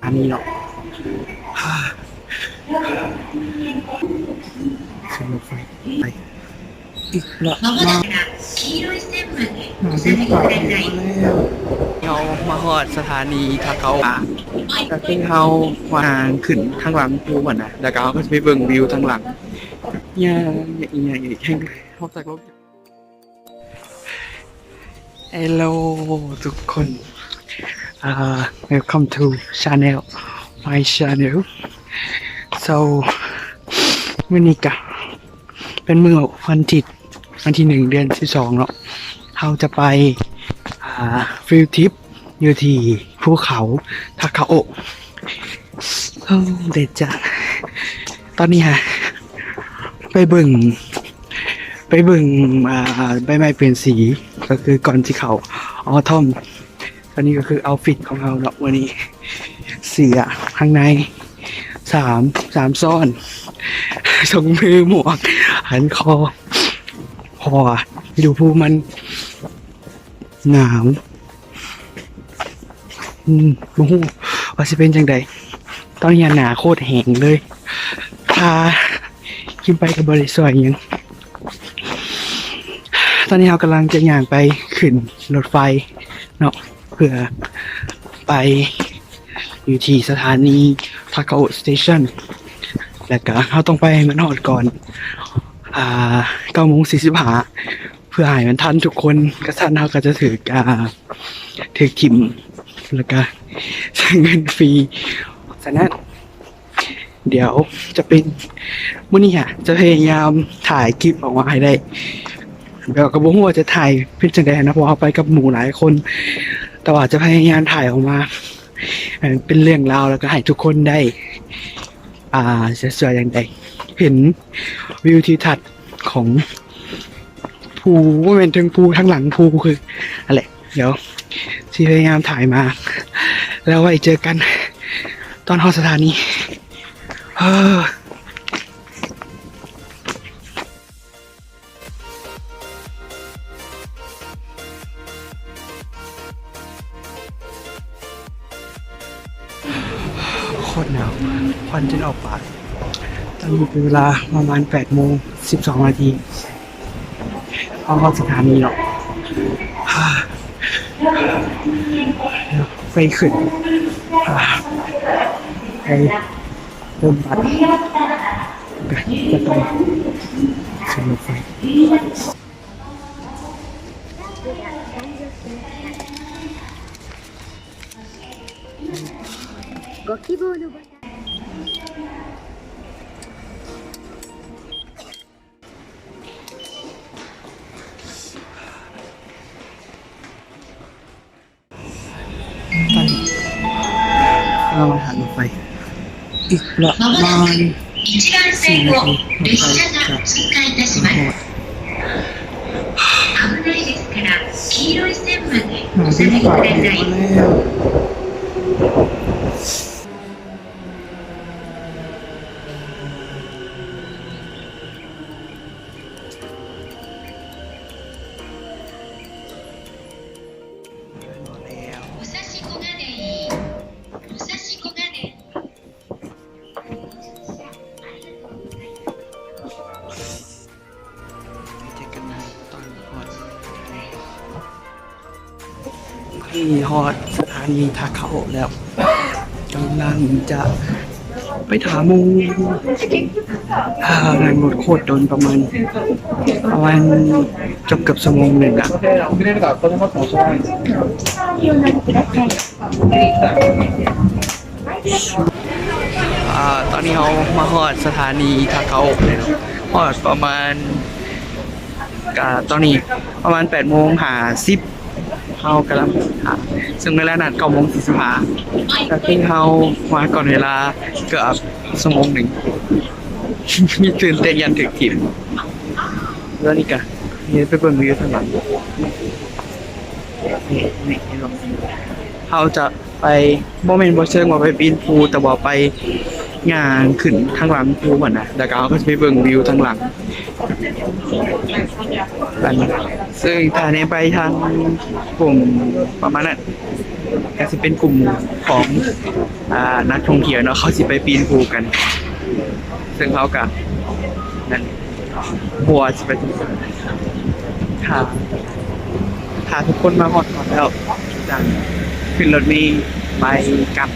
ອັນນີ້ເນາະ ຂຶ້ນລົດໄຟໄປອີກລະມາ ເຮົາມາຮອດສະຖານີທາເກົາ ກະຄືເຮົາມາທາງຂຶ້ນທາງຫຼັງພູຫັ້ນນະ ແລ້ວກະເຮົາກະຊິໄປເບິ່ງວິວທາງຫຼັງ ຍາ ຍາ ຍາ ຍາ ແຮງ ຮອດຈາກລົດ Hello ທຸກຄົນ ອ່າ welcome to channel my channel so ມື້ນີ້ກະເປັນມື້ວັນທິດ ວັນທີໜຶ່ງ ເດືອນສິບສອງເນາະ ເຮົາຈະໄປ ອ່າ field trip ຢູ່ທີ່ພູເຂົາທາຄາໂອະ ໂອ້ ແດດຈ້າ ຕອນນີ້ຫາ ໄປເບິ່ງ ໄປເບິ່ງ ອ່າ ໃບໄມ້ປ່ຽນສີ ກະຄືກ່ອນຊິເຂົ້າ autumn ອັນນີ້ກະຄື outfit ຂອງເຮົາເນາະ ມື້ນີ້ ເສື້ອຂ້າງໃນ ສາມ ສາມຊ້ອນ ຖົງມື ໝວກ ພັນຄໍ ເພາະວ່າຢູ່ພູມັນໜາວ ອືມ ບໍ່ຮູ້ວ່າຊິເປັນຈັ່ງໃດ ຕອນນີ້ໜ້າໂຄດແຫ້ງເລີຍ ຖ້າກິນໄປກະບໍ່ໄດ້ຊ່ວຍຫຍັງ ຕອນນີ້ເຮົາກຳລັງຈະຍ່າງໄປຂຶ້ນລົດໄຟເນາະ ເພື່ອໄປຢູ່ທີ່ສະຖານີທາຄາໂອະສະເຕຊັນ ແລ້ວກະເຮົາຕ້ອງໄປໃຫ້ມັນຮອດກ່ອນ ອ່າ ເກົ້າໂມງສີ່ສິບຫ້າ ເພື່ອໃຫ້ມັນທັນທຸກຄົນ ກະຊັ້ນເຮົາກະຈະຖືກ ອ່າ ຖືກຖິ້ມ ແລ້ວກະເສຍເງິນຟຣີ ສະນັ້ນ ດຽວຈະເປັນ ມື້ນີ້ຫາ ຈະພະຍາຍາມຖ່າຍຄລິບອອກມາໃຫ້ໄດ້ ແບບກະບໍ່ຮູ້ວ່າຈະຖ່າຍເປັນຈັ່ງໃດຫັ້ນນະ ເພາະວ່າເຮົາໄປກັບໝູ່ຫຼາຍຄົນ ແຕ່ວ່າຈະພະຍາຍາມຖ່າຍອອກມາ ເອີ ເປັນເລື່ອງລາວ ແລ້ວກະໃຫ້ທຸກຄົນໄດ້ ອ່າ ຈະຊ່ວຍຢ່າງໃດ ເຫັນວິວທິວທັດຂອງພູ ບໍ່ແມ່ນເທິງພູ ທາງຫຼັງພູ ຄື ຫັ້ນແຫຼະ ດຽວຊິພະຍາຍາມຖ່າຍມາ ແລ້ວໄວ້ເຈີກັນຕອນຮອດສະຖານີ ເອີ ໂຄດໜາວ ຄວັນຈົນອອກປາກ ຕອນນີ້ເປັນເວລາປະມານແປດໂມງສິບສອງນາທີ ເຮົາຮອດສະຖານີແລ້ວ ໄຟຂຶ້ນ ໄປເຕີມບັດ ກະຈະໄປຂຶ້ນລົດໄຟ. ຕອນນີ້ເຮົາມາທາງລົດໄຟ ອີກປະມານສີ່ນາທີ ລົດໄຟຈະມາຮອດ ໜ້າເປັນປາກຢູ່ແລ້ວ. ເຈີກັນໃໝ່ຕອນຮອດ. ນີ້ຮອດສະຖານີທາຄາໂອະແລ້ວ ກຳລັງຈະໄປຖ້າໝູ່. ອ່າ ນັ່ງລົດໂຄດດົນ ປະມານ ປະມານເກືອບໆຊົ່ວໂມງໜຶ່ງລະ. ອ່າ ຕອນນີ້ເຮົາມາຮອດສະຖານີທາຄາໂອະແລ້ວ ຮອດປະມານ ກະຕອນນີ້ປະມານແປດໂມງຫ້າສິບ ເຮົາກຳລັງ ເຊິ່ງເວລານັດເກົ້າໂມງສີ່ສິບຫ້າ ກະຄືເຮົາມາກ່ອນເວລາເກືອບຊົ່ວໂມງໜຶ່ງ ມີຕື່ນເຕັ້ນຢ້ານຖືກຖິ້ມ. ແລ້ວນີ້ກະ ນີ້ໄປເບິ່ງວິວທາງຫຼັງ ນີ້ ນີ້ເນາະ ເຮົາຈະ ໄປ ບໍ່ແມ່ນ ບໍ່ເຊີງວ່າໄປປີນພູ ແຕ່ວ່າໄປ ຍ່າງຂຶ້ນທາງຫຼັງພູຫັ້ນນະ ແລ້ວກໍເຮົາກໍຊິໄປເບິ່ງວິວທາງຫຼັງ. ອັນ ເຊິ່ງຖ້າແນມໄປທາງກຸ່ມປະມານນັ້ນ ກໍຊິເປັນກຸ່ມຂອງ ອ່າ ນັກທ່ອງທ່ຽວເນາະ ເຂົາຊິໄປປີນພູກັນ ເຊິ່ງເຮົາກໍ ນັ້ນ ບໍ່ວ່າຊິໄປ ຖ້າ ຖ້າທຸກຄົນມາຮອດ ຮອດແລ້ວ ຈັ່ງຂຶ້ນລົດເມໄປກັນ.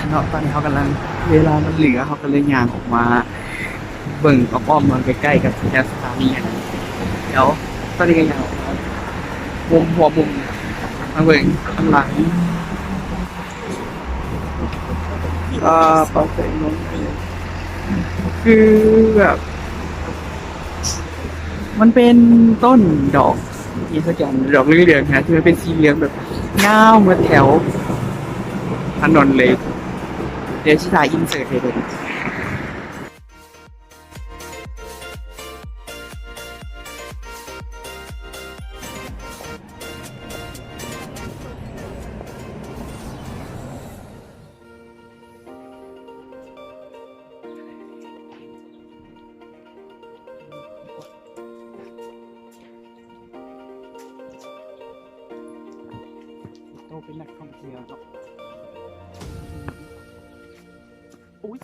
ເນາະ ຕອນນີ້ເຮົາກຳລັງ ເວລາມັນເຫຼືອ ເຮົາກໍເລີຍຍ່າງອອກມາເບິ່ງອ້ອມໆ ເມືອງໃກ້ໆ ກັບແຖວສະຖານີຫັ້ນ. ແລ້ວຕອນນີ້ກໍຍ່າງອອກມາມຸມຫົວມຸມ ມາເບິ່ງຂ້າງຫຼັງ. ອ່າ ປາກແຊງນົນ ຄືແບບ ມັນເປັນຕົ້ນດອກອີ່ຫຍັງສັກຢ່າງ ດອກເຫຼືອງໆນະ ທີ່ມັນເປັນສີເຫຼືອງແບບຍາວໝົດແຖວຖະໜົນເລີຍ. ດຽວຊິຖ່າຍອິນເສີດໃຫ້ເບິ່ງ. ໂຕເປັນນັກທ່ອງທ່ຽວເນາະ. ອຸ້ຍ.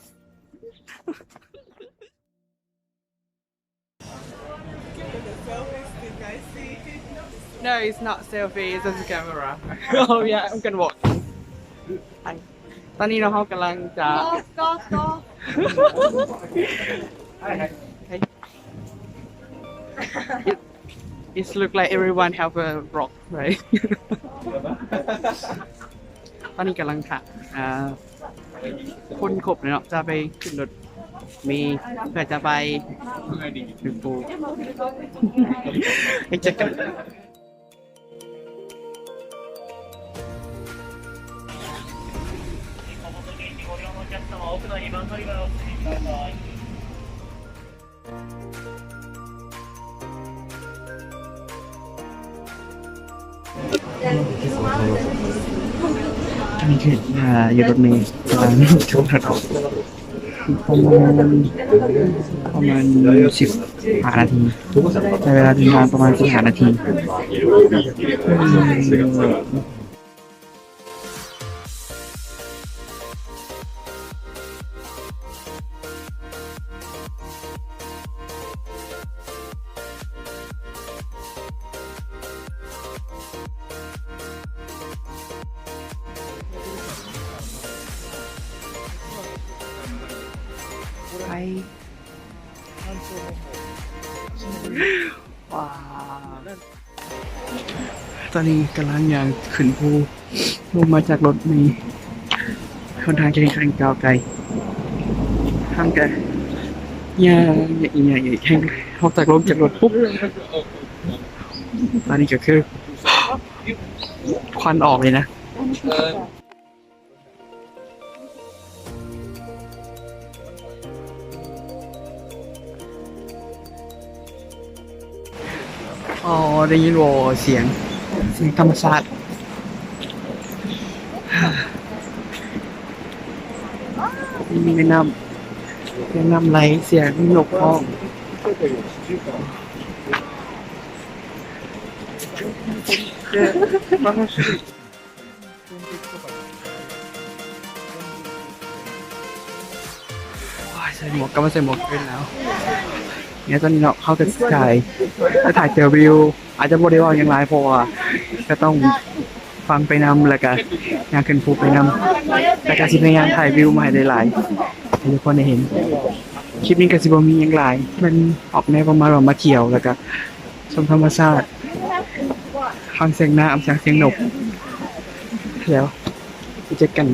No, it's not selfie, it's just a camera. Oh yeah, I'm gonna walk. ຕອນນີ້ເນາະ ເຮົາກຳລັງຈະ It, it look like everyone have a rock, right? ຕອນນີ້ກຳລັງຖ້າ ອ່າ ຄົນຄົບເນາະ ຈະໄປຂຶ້ນລົດເມ ເພື່ອຈະໄປ ໄປເຈີກັນ. ອັນນີ້ຄື ອ່າ ຢູ່ລົດເມ ປະມານ ປະມານ ປະມານສິບຫ້ານາທີ ໃຊ້ເວລາເດີນທາງປະມານສິບຫ້ານາທີ. ໄປ ວ້າວ. ຕອນນີ້ກຳລັງຍ່າງຂຶ້ນພູ ລົງມາຈາກລົດເມ ຄ່ອນຂ້າງຈະເຫັນທາງກ້າວໄກ ທາງກະຍ່າງ ຍ່າງອີກ ຍ່າງອີກ ແຮ່ງອອກຈາກ ລົງຈາກລົດປຸບ ຕອນນີ້ກໍຄື ຄວັນອອກເລີຍນະ. ອໍ ໄດ້ຍິນບໍ່ ສຽງ ສຽງທຳມະຊາດ ມີແມ່ນ້ຳ ສຽງນ້ຳໄຫຼ ສຽງນົກຮ້ອງ. ໂອ້ຍ ໃສ່ໝວກ ກັບມາໃສ່ໝວກເປັນແລ້ວ. ເນຍ ຕອນນີ້ເນາະ ເຮົາກໍຖ່າຍ ໄດ້ຖ່າຍແຕ່ວິວ ອາດຈະບໍ່ໄດ້ເວົ້າຫຍັງຫຼາຍ ເພາະວ່າກໍຕ້ອງຟັງໄປນຳ ແລ້ວກໍຍ່າງຂຶ້ນພູໄປນຳ ແລ້ວກໍຊິພະຍາຍາມຖ່າຍວິວມາໃຫ້ໄດ້ຫຼາຍ ໃຫ້ທຸກຄົນໄດ້ເຫັນ. ຄລິບນີ້ກໍຊິບໍ່ມີຫຍັງຫຼາຍ ມັນອອກແນວປະມານວ່າມາທ່ຽວ ແລ້ວກໍ ຊົມທຳມະຊາດ ຟັງສຽງນ້ຳ ຟັງສຽງນົກ ແລ້ວໄປເຈີກັນ.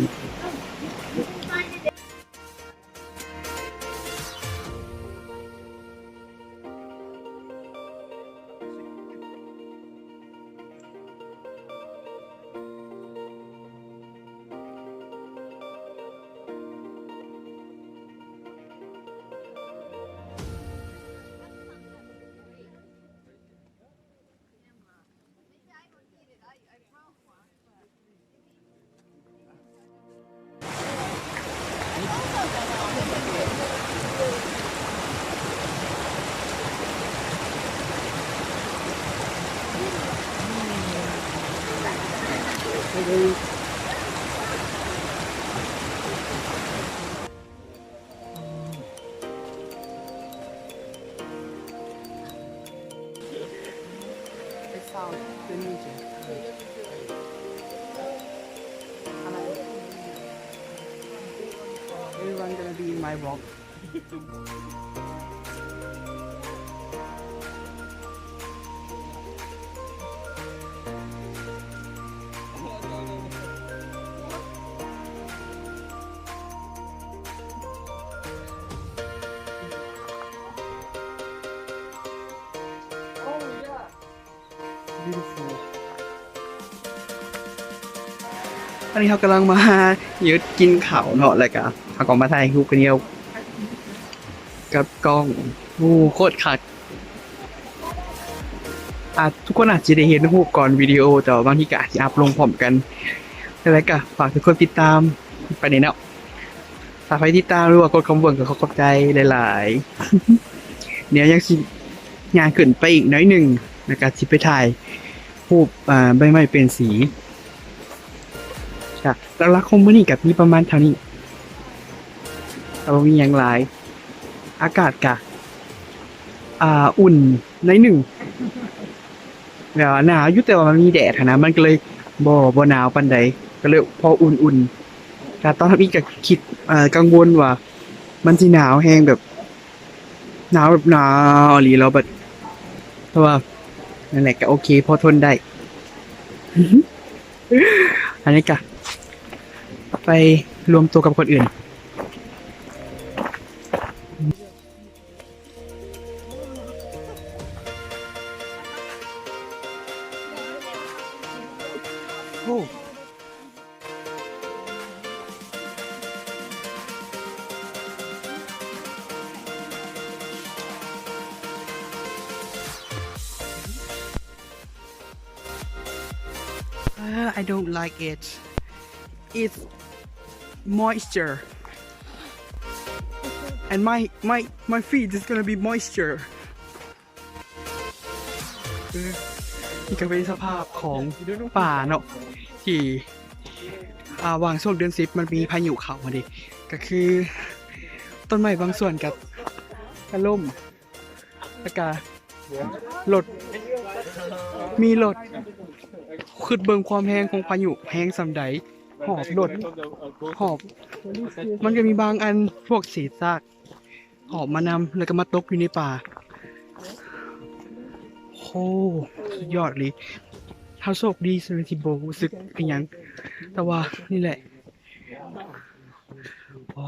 Everyone gonna be in my vlog. Beautiful. ຕອນນີ້ເຮົາກຳລັງມາຢຸດກິນເຂົ້າເນາະ ແລ້ວກະເຮົາກໍມາຖ່າຍຮູບກັນຢູ່ກັບກ້ອງ. ໂອ້ ໂຄດຄັກ. ອາ ທຸກຄົນອາດຊິໄດ້ເຫັນຮູບກ່ອນວິດີໂອ ແຕ່ວ່າບາງທີກໍອາດຊິອັບລົງພ້ອມກັນ. ຈັ່ງໃດກໍຝາກທຸກຄົນຕິດຕາມໄປແດ່ເນາະ. ຖ້າໃຜຕິດຕາມ ຫຼືວ່າກົດຄຳເບິ່ງ ກໍຂໍຂອບໃຈຫຼາຍໆ. ດຽວຍັງຊິຍ່າງຂຶ້ນໄປອີກໜ້ອຍໜຶ່ງ ແລ້ວກໍຊິໄປຖ່າຍຮູບ ອາ ໃບໄມ້ປ່ຽນສີ. ກໍຫຼັກໆຂອງມື້ນີ້ກໍມີປະມານເທົ່ານີ້ ກໍບໍ່ມີຫຍັງຫຼາຍ. ອາກາດກະ ອາ ອຸ່ນໜ້ອຍໜຶ່ງ ແບບວ່າໜາວຢູ່ ແຕ່ວ່າມັນມີແດດຫັ້ນນະ ມັນກໍເລີຍບໍ່ ບໍ່ໜາວປານໃດ ກໍເລີຍພໍອຸ່ນໆ. ກະຕອນທຳອິດກະຄິດ ເອີ ກັງວົນວ່າມັນຊິໜາວແຮງ ແບບໜາວ ແບບໜາວອີ່ຫຼີ ແລ້ວບັດ ແຕ່ວ່າ ນັ້ນແຫຼະ ກະໂອເຄ ພໍທົນໄດ້. ອັນນີ້ກະໄປລວມຕົວກັບຄົນອື່ນ. Uh, I don't like it. It's moisture. And my, my, my feet is gonna be moisture. ເອີ ນີ້ກໍເປັນສະພາບຂອງປ່າເນາະ ທີ່ ອ່າ ຫວ່າງຊ່ວງເດືອນສິບມັນມີພາຍຸເຂົ້າຫັ້ນເດ ກໍຄືຕົ້ນໄມ້ບາງສ່ວນກໍ ກໍລົ້ມ ແລ້ວກະລົດ ມີລົດ ຄິດເບິ່ງຄວາມແຮງຂອງພາຍຸ ແຮງສ່ຳໃດ ຫອບລົດ ຫອບ ມັນກໍມີບາງອັນ ພວກເສດຊາກ ຫອບມານຳ ແລ້ວກໍມາຕົກຢູ່ໃນປ່າ. ໂອ້ ສຸດຍອດເລີຍ. ເຮົາໂຊກດີສ່ຳໃດທີ່ບໍ່ຮູ້ສຶກອີ່ຫຍັງ ແຕ່ວ່ານີ້ແຫຼະ ໂອ້.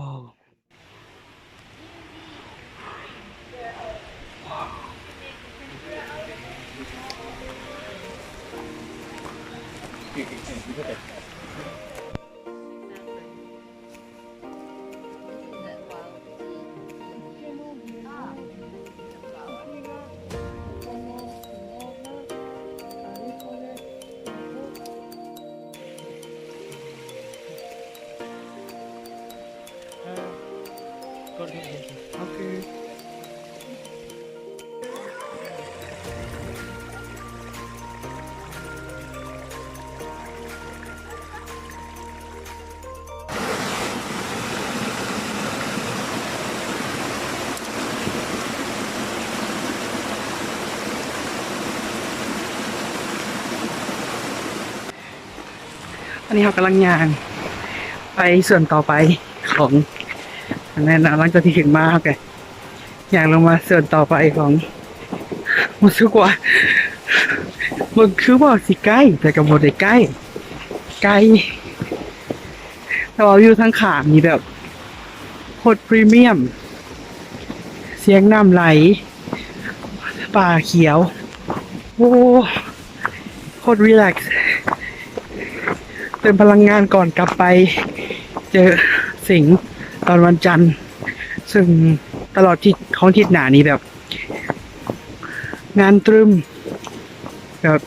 Okay. ອັນນີ້ເຮົາກຳລັງຍ່າງໄປສ່ວນຕໍ່ໄປຂອງ ອັນນັ້ນນະ ຫຼັງຈາກທີ່ຂຶ້ນມາ ເຮົາກໍຍ່າງລົງມາສ່ວນຕໍ່ໄປຂອງ ຮູ້ສຶກວ່າ ເບິ່ງຄືວ່າຊິໃກ້ ແຕ່ກໍບໍ່ໄດ້ໃກ້ ໄກ ແຕ່ວ່າວິວທາງຂ້າງນີ້ແບບໂຄດພຣີມຽມ ສຽງນ້ຳໄຫຼ ປ່າຂຽວ ໂອ້ ໂຄດຣີແລັກ ເຕີມພະລັງງານກ່ອນກັບໄປເຈີສິງຕອນວັນຈັນ ເຊິ່ງຕະຫຼອດທິດຂອງທິດໜ້ານີ້ແບບ ງານຕຶມ ແບບ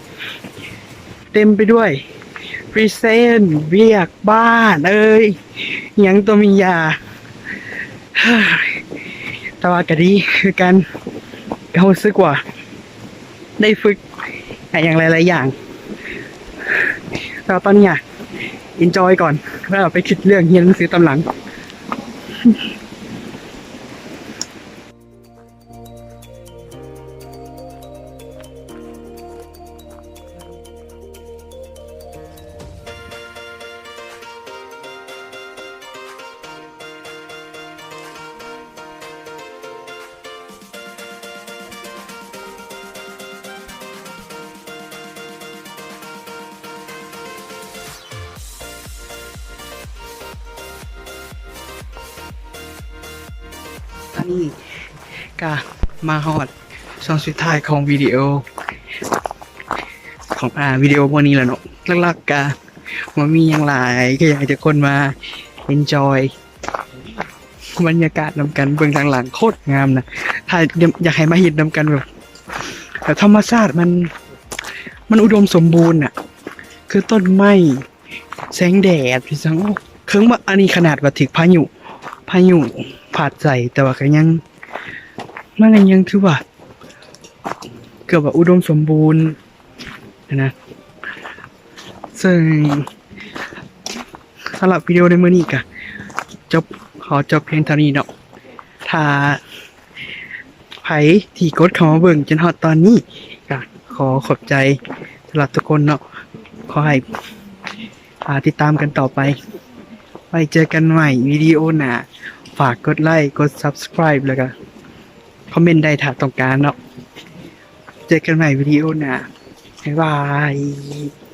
ເຕັມໄປດ້ວຍ ພຣີເຊັນ ວຽກບ້ານເອີຍ ຫຍັງຕົວມີຢາ ແຕ່ວ່າກໍດີຄືກັນ ກໍຮູ້ສຶກວ່າໄດ້ຝຶກອີ່ຫຍັງຫຼາຍໆຢ່າງ. ແຕ່ວ່າຕອນນີ້ອະ enjoy ກ່ອນ ແລ້ວໄປຄິດເລື່ອງຮຽນໜັງສືຕອນຫຼັງ. ອັນນີ້ກະມາຮອດຊ່ວງສຸດທ້າຍຂອງວິດີໂອ ຂອງ ອ່າ ວິດີໂອມື້ນີ້ແລ້ວເນາະ. ຫຼັກໆກະບໍ່ມີຫຍັງຫຼາຍ ກໍຢາກໃຫ້ທຸກຄົນມາ enjoy ບັນຍາກາດນຳກັນ. ເບິ່ງທາງຫຼັງໂຄດງາມນະ. ຖ້າຢາກໃຫ້ມາເຮັດນຳກັນ ແບບ ແບບທຳມະຊາດ ມັນ ມັນອຸດົມສົມບູນນະ ຄືຕົ້ນໄມ້ ແສງແດດ ພີ່ນ້ອງ. ເຄິ່ງວ່າ ອັນນີ້ຂະໜາດວ່າຖືກພາຍຸ ພາຍຸພັດໃສ່ ແຕ່ວ່າກໍຍັງ ມັນກໍຍັງຖືວ່າເກືອບວ່າອຸດົມສົມບູນຫັ້ນນະ. ເຊິ່ງສຳລັບວິດີໂອໃນມື້ນີ້ກໍຈົບ ຂໍຈົບພຽງເທົ່ານີ້ເນາະ. ຖ້າໃຜທີ່ກົດເຂົ້າມາເບິ່ງຈົນຮອດຕອນນີ້ ກໍຂໍຂອບໃຈສຳລັບທຸກຄົນເນາະ. ຂໍໃຫ້ ອ່າ ຕິດຕາມກັນຕໍ່ໄປ. ໄວ້ເຈີກັນໃໝ່ວິດີໂອໜ້າ. ຝາກກົດໄລ ກົດ subscribe ແລ້ວກໍຄອມເມັນໄດ້ຖ້າຕ້ອງການເນາະ. ເຈີກັນໃໝ່ວິດີໂອໜ້າ. ບາຍບາຍ.